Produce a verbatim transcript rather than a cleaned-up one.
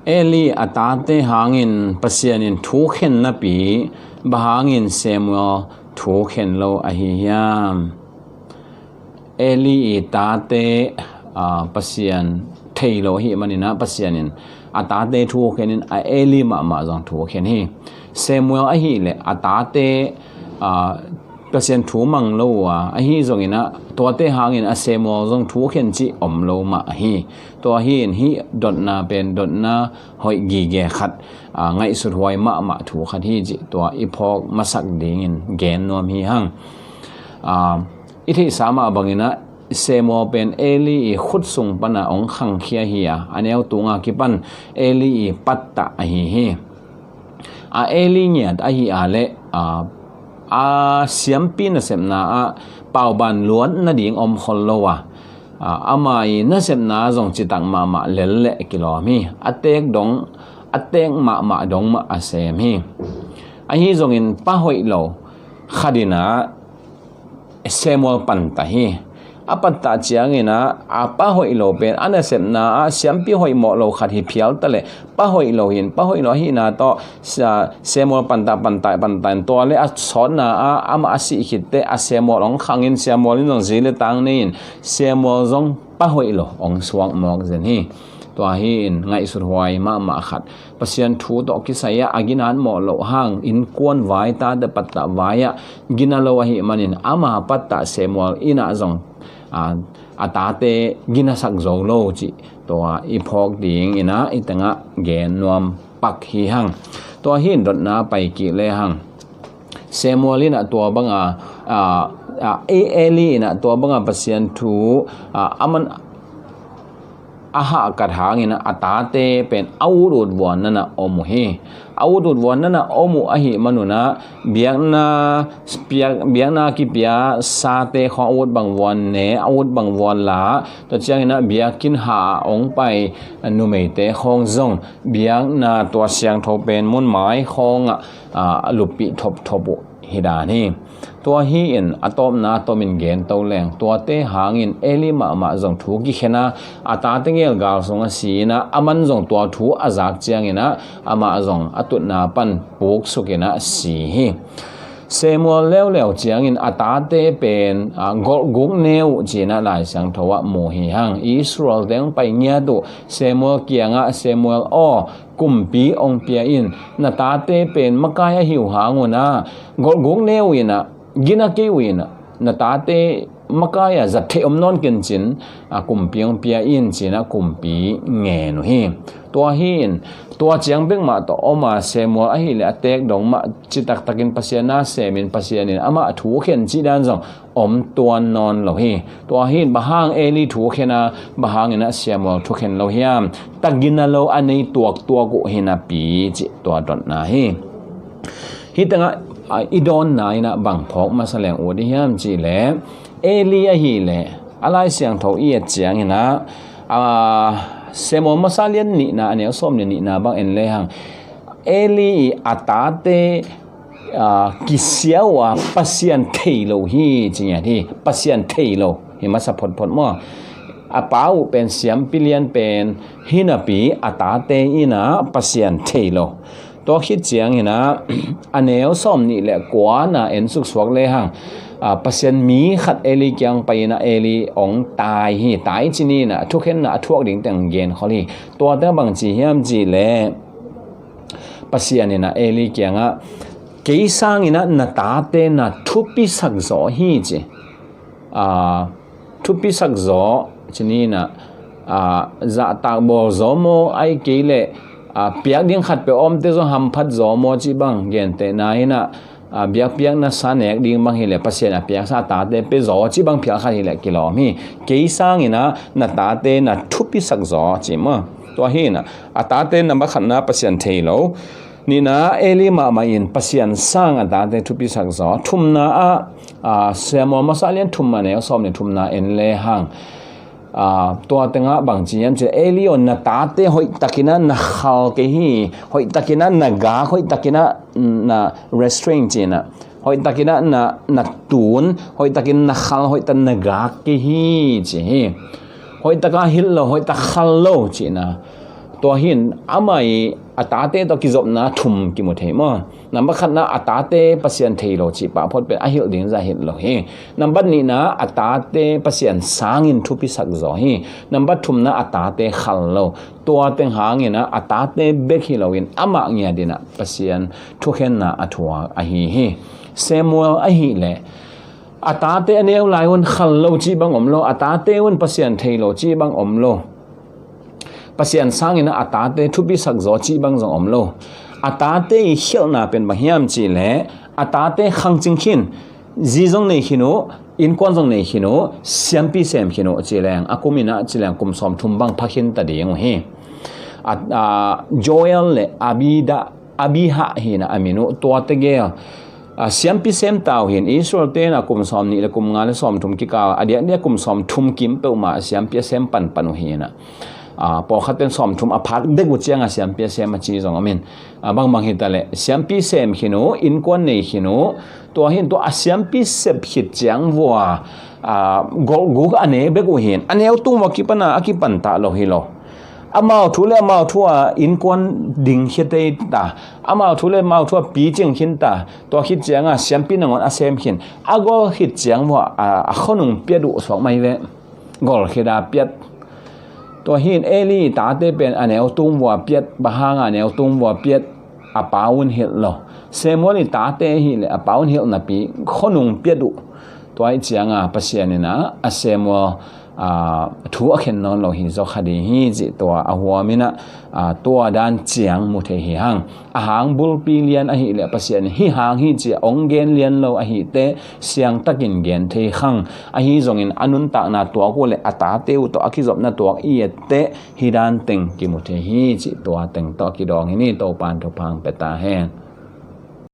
Eli a tate hangin Pasian in thu khen napi, bang hangin Samuel thu khen lo ahi hiam? Eli i tate, aa, Pasian thei lo ahih manin ah Pasian in a tate thu khen in, a Eli mahmah zong thu khen hi. Samuel ahih leh a tate, aa, Pasian thu mang lo uh a, ahi zongin ah tuate hangin a Samuel zong thu khen cih om lo mah hi. Tua hi in hih dotna pen dotna hoih gige khat, aa, ngaihsut huai mahmah thu khat hi cih tua i phawk masak dingin gen nuam hi hang. Aa, i theihsa mah bangin ah Samuel pen Eli i khut sung pana hong khangkhia hi a, a neu tunga kipan Eli i pattah ahi hi. A Eli ngiat ahi a leh, aa, a siampi nasepna ah pauban luat nading om khol lo a, aa, ama i nasepna zong citak mahmah lel leh kilawm hi. A teek dong, a teek mahmah dong mah a sem hi. Ahi zongin pa hoih lo khat in ah Samuel pantah hi. A pattah ciangin ah, a pa hoih lo pen a nasepna ah siampi hoih mawh lo khat hi phial ta leh, pa hoih lo hi in, pa hoih lo ahihna tawh Sa-, Samuel pantah, pantah, pantah in, tua leh a sawtna ah amah a sih khit teh a Samuel hong khang in, Samuel in zong zi le tang nei in, Samuel zong pa hoih lo hong suak mawk zen hi. Tua hi in ngaihsut huai mahmah khat. Pasian thu tawh kisai ah a gina mawh loh hang, innkuan vai, tate pattah vai ah gina lo ahih manin ama pattah Samuel in ah zong, aa, a tate ginasak zo lo cih tua i phawk dingin ah i tengah gen nuam pak hi hang. Tua hi in dotna pai kik le hang. Samuel in ah tua banga, aa, aa, E-, Eli in ah tua banga Pasian thu, aa, a man a hahkat hangin ah a tate pen a ut ut vuan nana om uh hi. A ut ut vuan nana om uh ahih manun ah biakna, biak-, biakna kipia sate khawng a ut bang vuan ne, a ut bang vuan la, tua ciangin ah biakinn ha hong pai numeite khawng zong biakna tua siangtho pen mun mai khawngah, aa, a luppih thopthop uh hi dan hi. Tua hi in a tawpna tomin gen to leng, tuate hangin Eli mahmah zong thu kikhen a, a tate ngelgal sung a si in ah, a man zong tua thu a zak ciangin ah amah zong a tutna pan puksuk in ah si hi. Samuel leuleu ciangin a tate pen, aa, golhguk ne uh ci in ah Lai Siangtho ah mu hi hang. Israel teng pai ngiat uh Samuel kiangah, Samuel aw, kumpi hong pia in, na tate pen makai ahi uh hang un ah golhguk ne uh in ah, gina kei uh in ah, na tate makai ah zat theih om nawn ken cin, aa, kumpi hong pia in ci in ah kumpi ngen uh hi. Tua hi in tua ciang bek mah tawh om a, Samuel ahih leh a teek dong mah citak takin Pasian na semin Pasian in amah thu khen cih dan zong om tuan nawn lo hi. Tua hi in bang hang Eli thu khen a, bang hangin ah Samuel thu khen lo hiam? Tagina lo a nei tuaktuak uh hi napi cih tua dotna hi. Hih tengah, aa, i dawnna in ah bang phawk masa leng ut i hiam cih leh, Eli ahih leh a Lai Siangtho i et ciangin ah, aa, Samuel masa lian nihna a neu sawm le nihna bang en le hang, Eli i a tate, aa, kisia uh a Pasian thei lo hi ci ngiat hi. Pasian thei lo hi masa photphot maw? A pa uh pen siampi lian pen hi napi a tate in ah Pasian thei lo. Tua khit ciangin ah a neu sawm nih le kua na en suksuak le hang, aa, Pasian mi khat Eli kiang pai in ah Eli hong tai hi. Tai ci ni in ah thukhenna a thuak ding teng gen khol hi. Tua teng bang ci hiam cih leh, Pasian in ah Eli kiangah, kei sangin ah na tate na thupisak zaw hi ci. Aa, thupisak zaw ci ni in ah, aa, zahtak bawl zaw maw, ahih kei leh, aa, piak ding khat peuh a omte zong hamphat zaw maw cih bang gentehna in ah, aa, biakpiakna sa nek ding bang hi leh Pasian a piaksa a tate pia zaw cih bang phial khat hi leh kilawm hi. Kei sangin ah na tate na thupisak zaw ci maw? Tua hi in ah a tate number khatna Pasian thei lo. Nihna, Eli mahmah in Pasian sang a tate thupisak zaw. Thumna ah, aa, Samuel masa lian thum a neu sawm le thumna en le hang, aa, tua tengah bang ci hiam cih leh, Eli aw, na tate hoihtakin ah na khal kei hi. Hoihtakin ah na gak, hoihtakin ah na restrain ci in ah, hoihtakin ah na, na tun, hoihtakin na khal, hoihtak na gak kei hi ci hi. Hoihtak a hilh lo, hoihtak khal lo cihna. Tua hin amah i a tate tawh kizopna thum kimu thei maw? Nambat khatna, a tate Pasian thei lo cih pah phot pen a hilh ding zah hilh lo hi. Nambat nihna, a tate Pasian sangin thupisak zaw hi. Nambat thumna, a tate khal lo. Tua teng hangin ah a tate bek hi loin amah ngiat in ah Pasian thukhenna a thuak ahi hi. Samuel ahih leh a tate a neu lai un khal lo cih bang om lo, a tate un Pasian thei lo cih bang om lo. Pasian sangin ah a tate thupisak zaw cih bang zong om lo. A tate i khialhna pen bang hiam cih leh a tate khangcing khin, zi zong nei khin uh, innkuan zong nei khin uh, siampi sem khin uh ci leng, a kum in ah ci leng kum sawmthum bang pha khin ta ding uh hi. A, a, Joel le Abida, Abiha hi in ah a min uh, tua tegel a, siampi sem ta uh hi in, Israel-te in ah kum sawmnih le kum nga le sawmthum kikal a diakdiak kum sawmthum kim peuhmah siampi a sem panpan uh hi in ah, a, pawlkhat ten sawmthum a phak dek uh ciang a siampi a sem a ci zong om in, a, bangbang hi ta leh siampi sem khin uh, innkuan nei khin uh. Tua hi in tua a siampi sep khit ciang vua, a, golhguk a ne bek uh hi in, a neu tung vua kipan a, a kipan ta lo hi lo. Amau thu le amau thu a innkuan ding khia tei ta, amau thu le amau thu a picing khin ta. Tua khit ciang a siampi nangawn a sem khin, a gol khit ciang vua, a, a khonung piat uh suak mai ve. Gol khit a piat. Tua hi in Eli tate pen a neu tung vua piat, bang hang a neu tung vua piat, a pa un hilh lo. Samuel i tate ahih leh a pa un hilh napi khonung piat uh. Tua ahih ciang a Pasian in ah a Samuel, a, thu a khen nawn lo hi zaw kha ding hi cih tua a huam in ah, a, tua dan ciang mu thei hi hang. A hang bulpi lian ahih leh Pasian in hih hang hi ci a hong gen lian lo ahih teh siangtakin gen thei khang. Ahi zongin a nuntakna tuak uh leh a tate uh tawh a kizopna tuak i et teh hih dan teng kimu thei hi cih tua teng tawh kidawng hi ni. Topa'n thupha hong pia ta hen.